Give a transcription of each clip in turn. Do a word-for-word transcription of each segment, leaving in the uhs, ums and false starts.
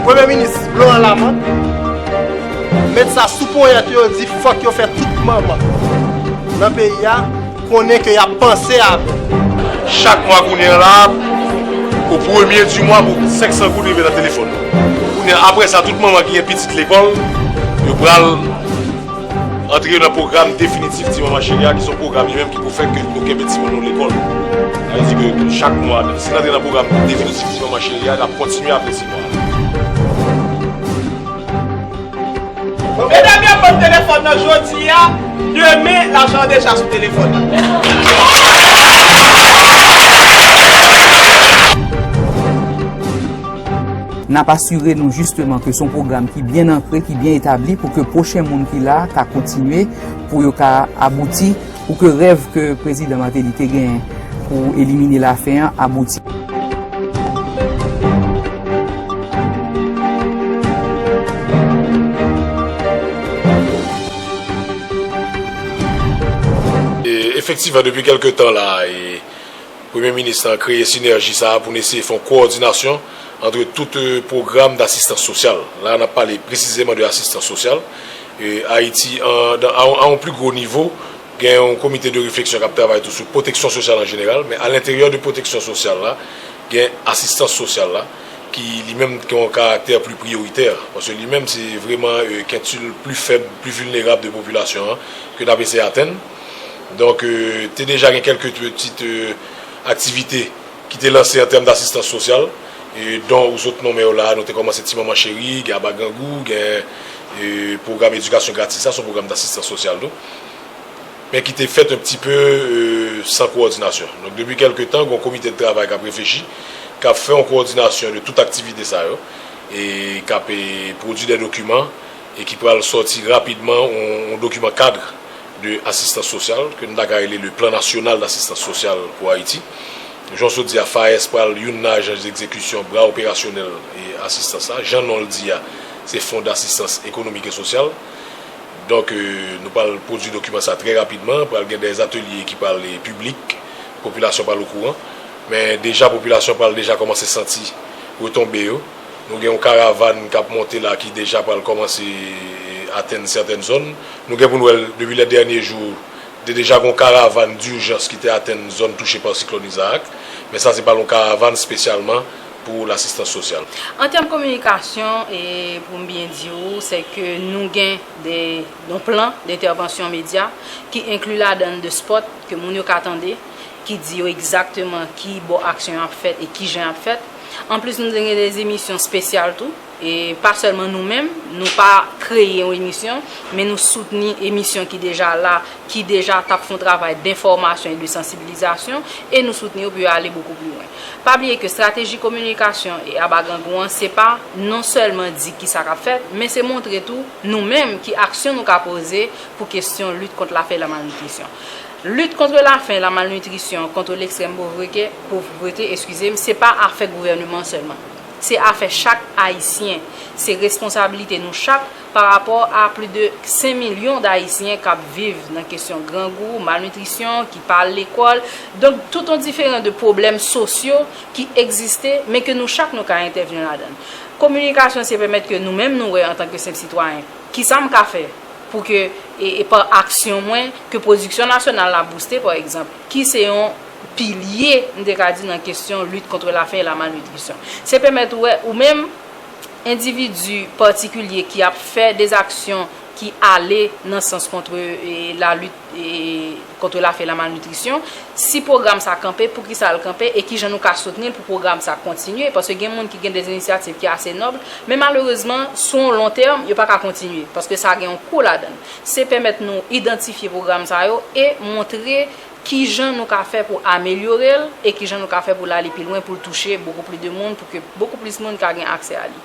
Premye minis, blo an lamant. Met sa sou ponyèt yo, di fòk yo fè tout manman nan peyi a konnen ke y ap panse avè l. Chak mwa kounye a la, o premye di mwa, pou senk san goud rive nan telefòn. Kounye a, apre sa, tout manman ki gen pitit lekòl, yo pral antre nan pwogram definitif Ti Manman Cheri a, ki se yon pwogram li menm ki pou fè ke nou kenbe timoun nou lekòl. Sa vle di ke chak mwa, si n antre nan pwogram definitif Ti Manman Cheri a, n ap kontinye apre sis mwa. Medam y ap vann telefòn nan jodi a, demen lajan an deja sou telefòn nan. N ap asire nou jisteman ke se yon pwogram ki byen ankre, ki byen etabli pou ke pwochen moun ki la ka kontinye, pou yo ka abouti, pou ke rèv ke Prezidan Martelly te genyen pou elimine lafen an abouti. E, efektivman, depi kèlke tan la, e, Premye Minis lan kreye sinèji sa a pou n eseye fè yon kowòdinasyon ant tout, e, pwogram dasistans sosyal. La, n ap pale presizeman de asistans sosyal. E, Ayiti, an, dan, a, a yon pli gwo nivo, gen yon komite de refleksyon k ap travay tou sou pwoteksyon sosyal an jeneral, men a lenteryè de pwoteksyon sosyal la, gen asistans sosyal la, ki li menm gen yon karaktè pli priyoritè, paske li menm se vrèman, e, kentil pli fèb, pli vilnerab de popilasyon an ke n ap eseye atenn. Donk, e, te deja gen kèlke peti, e, aktivite ki te lanse an tèm dasistans sosyal, e, don ou sot nonmen yo la, nou te kòmanse Ti Manman Cheri, gen Aba Grangou, gen, e, pwogram edikasyon gratis la, se yon pwogram dasistans sosyal tou, men ki te fèt un petit peu, e, san kowòdinasyon. Donk, depi kèlke tan, gen yon komite de travay k ap reflechi, k ap fè yon kowòdinasyon de tout aktivite sa yo, e k ap, e, pwodui de dokiman, e ki pral sòti rapidman yon, yon dokiman kad de asistans sosyal, ke nou ta ka rele le Plan National d'Assistance Sociale pour Haïti. Jan w sot di a, FAES pral youn nan ajans egzekisyon, bra operasyonèl e asistans la. Jan non l di a, se Fonds d'Assistance Économique et Sociale. Donk, e, nou pral pwodui dokiman sa trè rapidman, pral gen de atelye ki pral, e, piblik, popilasyon pral okouran. Men deja, popilasyon pral deja kòmanse santi retonbe yo. Nou gen yon karavàn k ap monte la ki deja pral kòmanse atenn sètèn zòn. Nou gen pou n wè l depi lè dènye jou, te deja gen yon karavàn dijans ki te atenn zòn touche pa siklòn Izaak, men sa se pa yon karavàn espesyalman pou lasistans sosyal. An tèm kominikasyon, e pou m byen di w, se ke nou gen de, yon plan de entèvansyon medya ki enkli ladan de spot ke moun yo ka tande, ki di yo egzakteman ki bò aksyon ap fèt e ki jan ap fèt. Anplis, nou te gen de emisyon espesyal tou. E pa sèlman nou menm, nou pa kreye yon emisyon, men nou soutni emisyon ki deja la, ki deja t ap fè yon travay denfòmasyon e de sansibilizasyon, e nou soutni yo pou yo ale bokou pli lwen. Pa bliye ke estrateji kominikasyon e Aba Grangou an, se pa non sèlman di kisa k ap fèt, men se montre tou nou menm ki aksyon nou ka poze pou kesyon lit kont lafen e lamalnitrisyon. Lit kont lafen, lamalnitrisyon, kont lekstrèm povrete, povrete, eskize m, se pa afè gouvèneman sèlman. Se afè chak Ayisyen. Se responsablite nou chak pa rapò a plis de senk milyon d Ayisyen k ap viv nan kesyon grangou, malnitrisyon, ki pa al lekòl. Donk, tout yon diferan de pwoblèm sosyo ki egziste, men ke nou chak nou ka entèvni ladan l. Kominikasyon se pèmèt ke nou menm nou wè antanke senp sitwayen, kisa m ka fè pou ke, e, e pa aksyon mwen, ke pwodiksyon nasyonal la bouste, pa egzanp, ki se yon pilye, m te ka di, nan kesyon lit kont lafen e lamalnitrisyon. Se pèmèt ou wè, ou menm, endividi patikilye ki ap fè de aksyon ki ale nan sans kont, e, lalit, e, kont lafen e lamalnitrisyon, si pwogram sa kanpe, poukisa l kanpe e kijan nou ka soutni l pou pwogram sa kontinye? Paske gen moun ki gen de inisyativ ki ase nòb, men malerezman, sou yon lon tèm, yo pa ka kontinye, paske sa gen yon kou ladan l. Se pèmèt nou idantifye pwogram sa yo e montre kijan nou ka fè pou amelyore l e kijan nou ka fè pou l ale pi lwen, pou l touche bokou plis de moun, pou ke bokou plis moun ka gen aksè a li.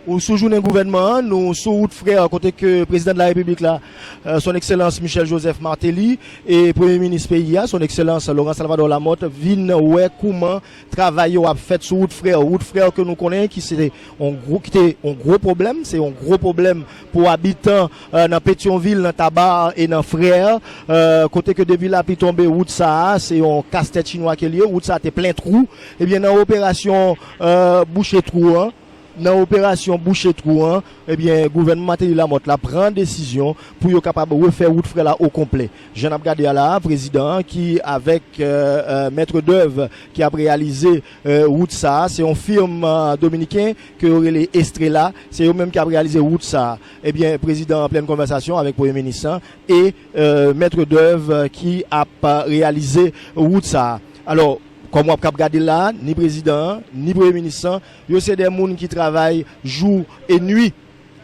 Ou sou jounen gouvènman an, nou sou wout frè kote ke prezidan de la repiblik la, euh, son ekselans Michel Joseph Martelly, e premye minis peyi a, son ekselans Laurent Salvador Lamothe, vin wè kouman travay yo ap fèt sou wout frè. Wout frè ke nou konnen ki se yon gwo, ki te yon gwo pwoblèm, se yon gwo pwoblèm pou abitan, euh, nan Petyonvil, nan Taba e nan Frè, euh, kote ke depi lapli tonbe, wout sa a, se yon kastèt chinwa ke l ye, wout sa a te plen twou. Ebyen, nan operasyon, euh, bouche twou an, nan operasyon bouche twou an, ebyen, gouvènman Martelly Lamothe la pran desizyon pou yo kapab refè wout frè la o konplè. Jan n ap gade a la a, prezidan an ki avèk, euh, euh, mèt dèv ki ap reyalize, euh, wout sa a, se yon fim, euh, dominiken ke yo rele Estrella, se yo menm ki ap reyalize wout sa a. Ebyen, prezidan an an plèn konvèsasyon avèk premye minis lan e, euh, mèt dèv ki ap, euh, reyalize wout sa a. Alò, kòm w ap kab gade la, ni prezidan an, ni premye minis lan, yo se de moun ki travay jou e nwi.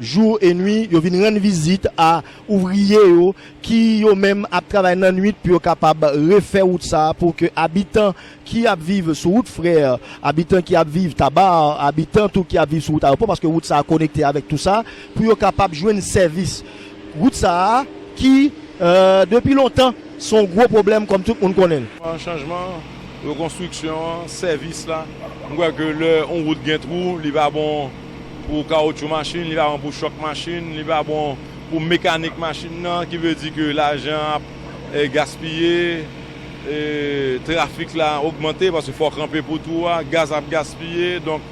Jou e nwi, yo vin rann vizit a ouvriye yo ki yo menm ap travay nan nwit pou yo kapab refè wout sa a pou ke abitan ki ap viv sou wout frè, abitan ki ap viv Taba, abitan tou ki ap viv sou wout ayewopò, paske wout sa a konekte avèk tou sa, pou yo kapab jwenn sèvis. Wout sa a ki, euh, depi lontan, se yon gwo pwoblèm kòm tout moun konnen l. Chanjman, rekonstriksyon an, sèvis la, m kwè ke lè yon wout gen twou, li pa bon pou kawotchou machin, li pa bon pou chòk machin, li pa bon pou mekanik machin nan, ki vle di ke lajan ap, eh, gaspiye, eh, trafik la ogmante, paske fò kanpe pou twou a, gaz ap gaspiye, donk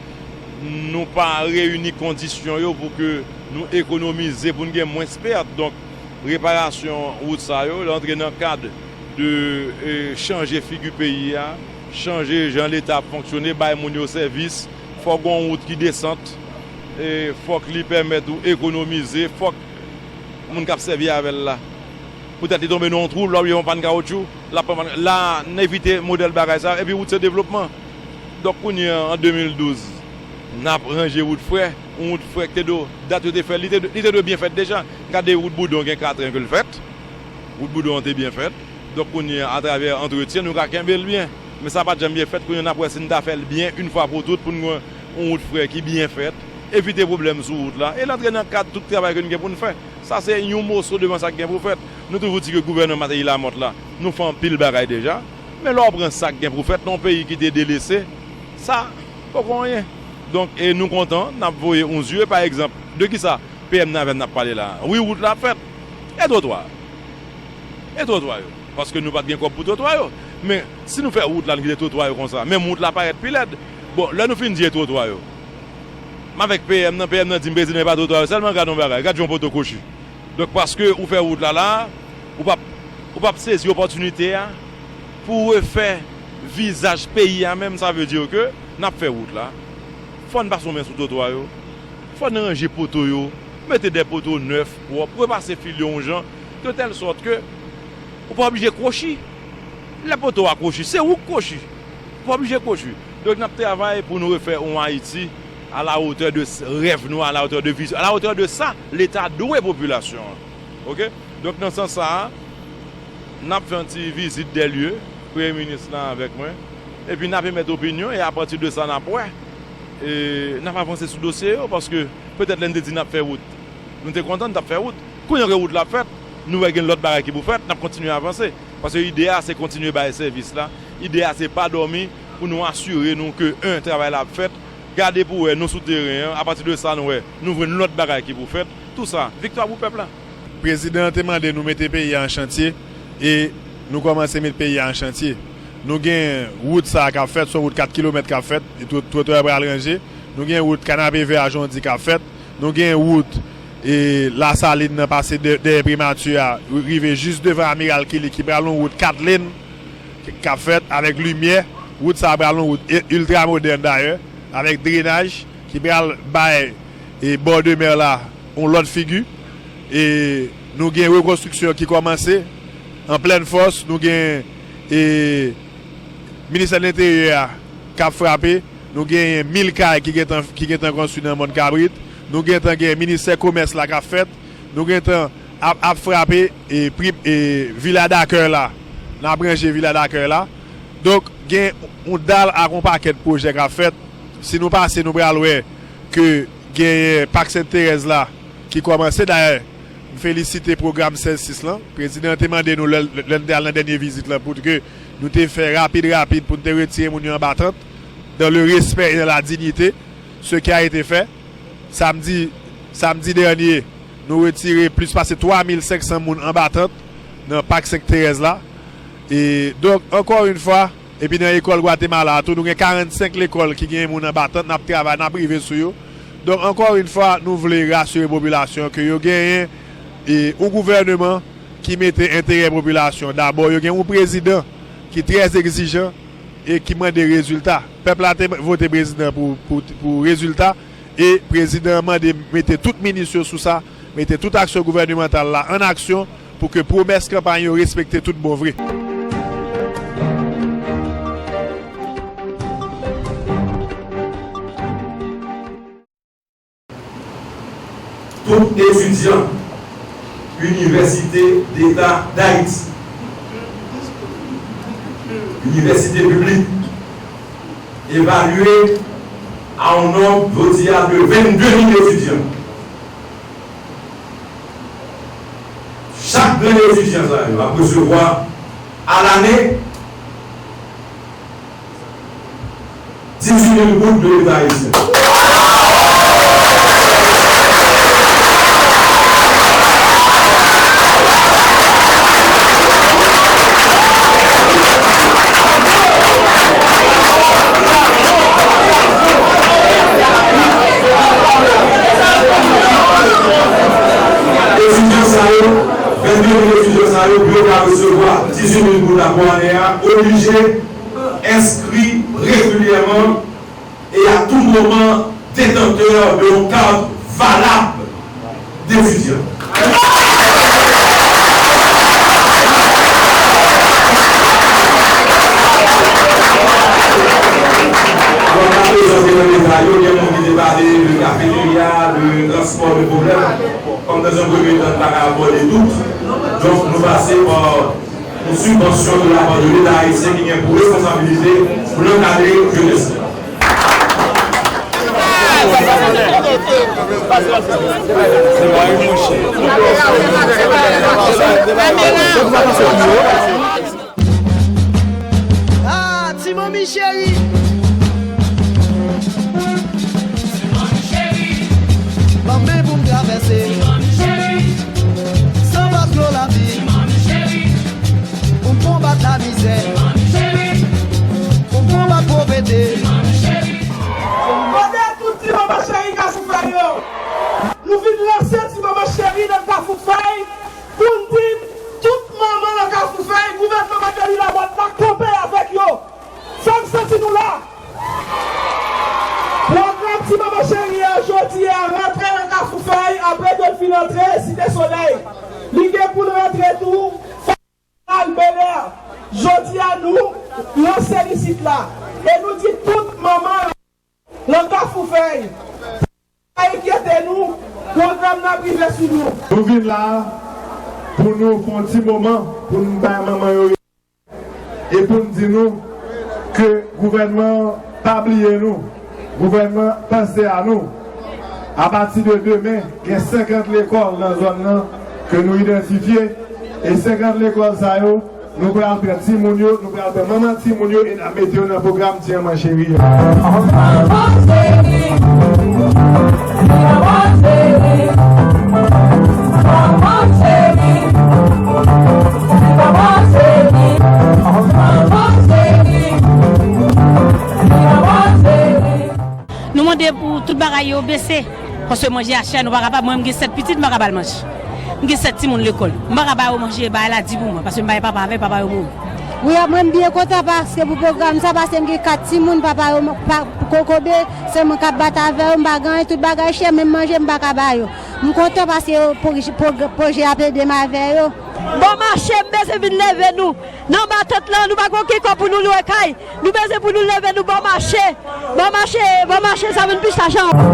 nou pa reyini kondisyon yo pou ke nou ekonomize, pou n gen mwens pèt. Donk, reparasyon wout sa yo, l antre nan kad de, eh, chanje figi peyi a, chanje jan Leta ap fonksyone, bay moun yo sèvis, fòk gon wout ki desant, e fòk li pèmèt ou ekonomize, fòk moun k ap sèvi avè l la. Poutèt li tonbe nan yon twou, lè w yon pàn kawotchou, l ap pran pàn. La, n evite modèl bagay sa, epi wout se devlopman. Donk, kounye a, an de mil douz, n ap ranje wout frè, yon wout frè ki te dwe, dat yo te fè l, li te, li te dwe byen fèt deja. Gade wout Boudon gen katran ke l fèt. Wout Boudon an te byen fèt. Donk, kounye a, atravè antretyen, nou ka kenbe l byen. Men sa pa t janm byen fèt, kounye a, n ap wè si n ta fè l byen, yon fwa pou tout, pou n gen yon wout frè ki byen fèt, evite pwoblèm sou wout la, e l antre nan kad tout travay ke n gen pou n fè. Sa se yon moso devan sa k gen pou fèt. Nou toujou di ke gouvènman Martelly Lamothe la, nou fè anpil bagay deja. Men lè w pran sa k gen pou fèt nan yon peyi ki te delese, sa poko anyen. Donk, e nou kontan, n ap voye yon zye, pa egzanp, de kisa P M nan avè n ap pale la a? Wi, wout la ap fèt. E twotwa? E twotwa yo? Paske nou pa t gen kòb pou twotwa yo. Men, si nou fè wout la, nou kite twotwa yo konsa, menm wout la parèt pi lèd. Bon, lè nou fin di e twotwa yo, m avèk P M nan, P M nan di m, "Prezidan, e pa twotwa yo sèlman, gad yon bagay, gad jan yon poto kwochi." Donk, paske ou fè wout la la, ou p ap, ou p ap sezi opòtinite a pou refè vizaj peyi a menm, sa vle di ke n ap fè wout la. Fò n pase yon men sou twotwa yo. Fò n ranje poto yo, mete de poto nèf, pwòp, repase fil yo yon jan, de tèl sòt ke ou pa oblije kwochi. Lè poto a kwochi, se ou k kwochi. Ou pa oblije kwochi. Donk, n ap travay pou nou refè yon Ayiti à la hauteur de s-, rèv nou, à la hauteur de vizyon, à la hauteur de sa Leta dwe popilasyon an. Oke? Donk, nan sans sa a, n ap fè yon ti vizit dè lye, premye minis lan avèk mwen, epi n ap emèt opinyon, e apati de sa, n ap wè, e n ap avanse sou dosye yo, paske petèt lè n te di n ap fè wout, nou te kontan, n t ap fè wout. Kounye a ke wout la ap fèt, nou wè gen lòt bagay ki pou fèt, n ap kontinye avanse. Paske ide a, se kontinye bay sèvis la. Ide a, se pa dòmi pou nou asire nou ke, en, travay la ap fèt. Gade pou wè, nou sou teren an, apati de sa, nou wè, nou jwenn lòt bagay ki pou fèt. Tou sa, viktwa pou pèp la. Prezidan an te mande nou mete peyi a an chantye, e nou kòmanse met peyi a an chantye. Nou gen wout sa a k ap fèt, se yon wout kat kilomèt k ap fèt, e tro-, twotwa yo pral ranje. Nou gen wout Kanapevè a Jondi k ap fèt. Nou gen wout, e, Lasalin nan pase dè-, dèyè primati a, rive jis devan Amiral Killy, ki pral yon wout kat lane k-, k ap fèt avèk limyè. Wout sa a pral yon wout e-, iltra modèn dayè, avèk drenaj ki pral bay, e, bò de mè la yon lòt figi. E nou gen rekonstriksyon ki kòmanse an plèn fòs. Nou gen, e, Ministè Lenteryè a k ap frape. Nou genyen mil kay ki gentan, ki gentan konstwi nan Mòn Kabrit. Nou gentan gen Ministè Komès la k ap fèt. Nou gentan ap, ap frape, e, pri-, e, Vila Dakèy la. N ap ranje Vila Dakèy la. Donk, gen yon dal ak yon pakèt pwojè k ap fèt. Si nou pase, nou pral wè ke Genyen Pak Sent Terèz la ki kòmanse. Dayè, m felisite pwogram sèz sis lan. Prezidan an te mande nou lè, lè n te al nan dènye vizit lan pou ke nou te fè rapid, rapid, pou n te retire moun yo anba tant, dans le respect et dans la dignité, ce qui a été fait. Samdi, samdi dènye, nou retire plis pase twa mil senk san moun anba tant nan Pak Sent Terèz la. E, donk, ankò yon fwa, epi nan lekòl Gwatemala a tou, nou gen karannsenk lekòl ki gen moun anba tant, n ap travay, n ap rive sou yo. Donk, ankò yon fwa, nou vle rasire popilasyon ke yo genyen, e, yon gouvèneman ki mete enterè popilasyon dabò. Yo gen yon prezidan ki trè egzijan e ki mande rezilta. Pèp la te vote prezidan pou, pou, pou rezilta, e prezidan an mande mete tout minis yo sou sa, mete tout aksyon gouvènemantal la an aksyon pou ke pwomès kanpay yo respekte tout bon vre. Tout etidyan Inivèsite Deta Dayiti, inivèsite piblik, evalye a yon nonb, jodi a, de vennde mil etidyan. Chak grenn etidyan sa yo ap resevwa, alane, dizuit mil goud de Leta ayisyen. Etidyan sa yo, vennde mil etidyan sa yo, pou yo ka resevwa dizuit mil goud la pou ane a, oblije enskri regilyèman et à tout moment détenteur de yon carte valable d'étudiant. Bon, apre sa, se nan deta yo, gen moun ki te pale de kafeterya, de transpò, de pwoblèm. Kòm dans un premier temps, nou pa ka abòde tout, donk nou pase pa yon sibvansyon de la pa de Leta ayisyen ki gen pou responsabilite pou l ankadre jenès la. Ah, ti manmi cheri. Ban m men pou m travèse. San pa dlo lavi. Pou m konbat lamizè. Pou m konbat povrete. Kote tout ti manman cheri Kafou Fèy yo? Nou vin lanse ti manman cheri nan Kafou Fèy pou n di tout manman nan Kafou Fèy, gouvènman Martelly Lamothe la kanpe avèk yo. Fè m santi nou la. Pwogram ti manman cheri a jodi a rantre nan Kafou Fèy apre ke l fin antre Site Solèy. Li gen pou l rantre tou Kanal Belè. Jodi a nou lanse l isit la. E nou di tout manman nan Kafou Fèy, pa enkyete nou, pwogram nan ap rive sou nou. Nou vin la a pou nou fè yon ti moman pou nou bay manman yo e pou n di nou ke gouvènman an pa bliye nou. Gouvènman panse a nou. Apati de demen, gen senkant lekòl nan zòn nan ke nou idantifye. E senkant lekòl sa yo, nou pral pran timoun yo, nou pral pran manman timoun yo e n ap mete yo nan pwogram Ti Manman Cheri a. Nou mande pou tout bagay yo bese, paske manje a chè, nou pa kapab. Mwen, m gen sèt pitit, m pa ka ba l manje. M gen sèt timoun lekòl. M pa ka ba yo manje, bagay la di pou mwen, paske m pa gen papa avè l, papa yo mouri. Wi, mwen, m byen kontan paske pou pwogram sa, paske m gen kat timoun, papa yo mo-, pa, kokobe, se mwen k ap bat avè yo, m pa gen anyen, tout bagay chè, menm manje, m pa ka ba yo. M kontan paske yo, pwo-, pwo-, pwojè ap ede m avè yo. Bon mache, m bezwen vin leve nou. Nan anba tant lan, nou pa gen okenn kòb pou nou lwe kay. Nou bezwen pou nou leve nou bon mache. Bon mache, bon mache, sa vin pi chaje ankò.